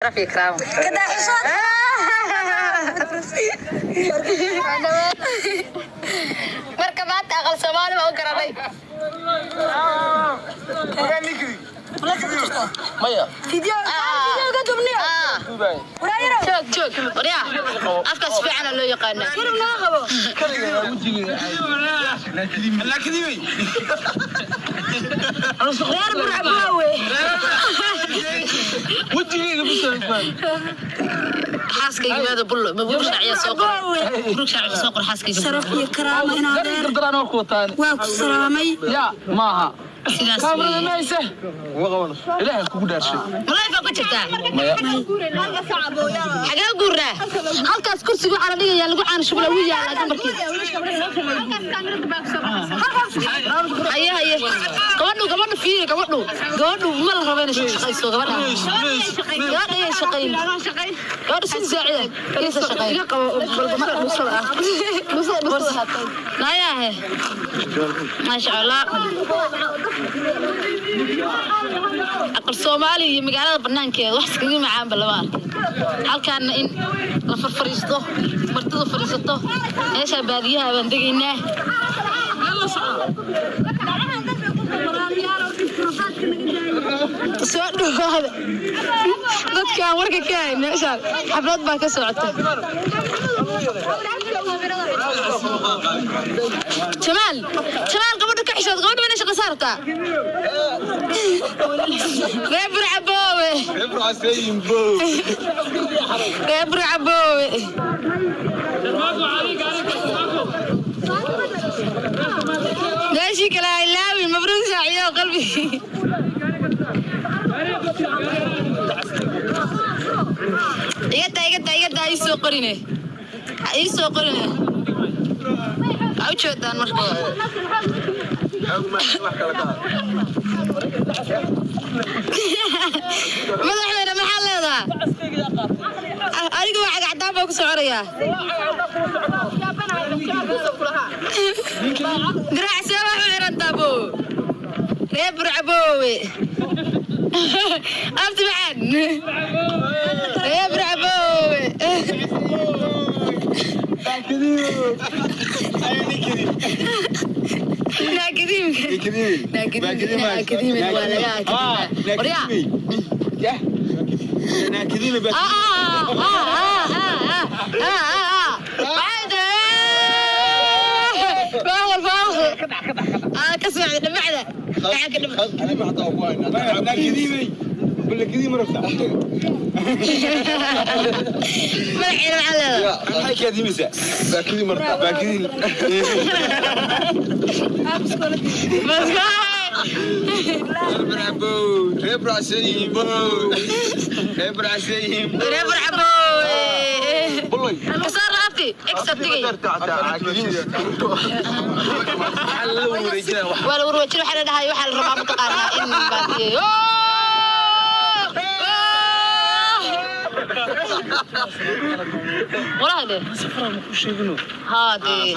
Sharaf iyo karaamo. Marka maanta aqal Soomaali baa u garanay. Maya. Joog joog, waryaa, afkaas si fiicana loo yaqaanaa. Reer Burcabaawe. Wejigeyga bisaan. Xaaskayga maada bullo mabuur shaaciya soo qor, buur shaaciya soo qor, xaaskayga. Sharaf iyo karaamo inaa dheer. Gardaraan oo ku wataan. Waa ku salaamay. Ya maaha. Sidaas kaamirada weeye. Ma hayse, ilaahay kugu dhaarshay. Malay baa ku jirtaa. Maya. Xagee guurnaa? Halkaas kursiga waxaa la dhigayaa lagu caano shubla, wuu yaalaa gambarkii. Haye haye, gabadhu gabadhu fiiri, gabadhu gabadhu ma la rabo inay shaqayso. Gabadha gabadha ayay shaqayn, gabadhu si saacida ayaysa shaqayn. Nayaahe, maasha Allah, aqal Soomaali iyo magaalada banaankeeda wax iskaga macaanba lama arkin. Halkaana in la farfariisto, martidu fadhiisato, meeshaa baadiyaha baan degaynaa. Soo dhawaada dadkaan warka ka hayn, meeshaan xaflad baa ka socota. Jamaal, Jamaal, gabadha ka xishood, gabadha mana shaqa saartaa. Reer Burcaboowe, reer Burcaboowe, meeshii kale ha ilaawin. Mabruuk saaciyo qalbi. Igata igata igata, ii soo qorine, ha ii soo qorine. Waxaa u jeedaan marka madaxweyne maxaa leedaha? Aniga waa cagacdaan baa ku soconayaa. Diraac see wax u xirantaa bo? Reer Burcaboowe, abti macaan, reer Burcaboowe. Naakadiimka naakadiimka waa laga akadiima, waryaa. Waa la warwaajin, waxaa la dhahay waxaa la rabaa mataqaanaa in baatiyey. Walahi de haa dee.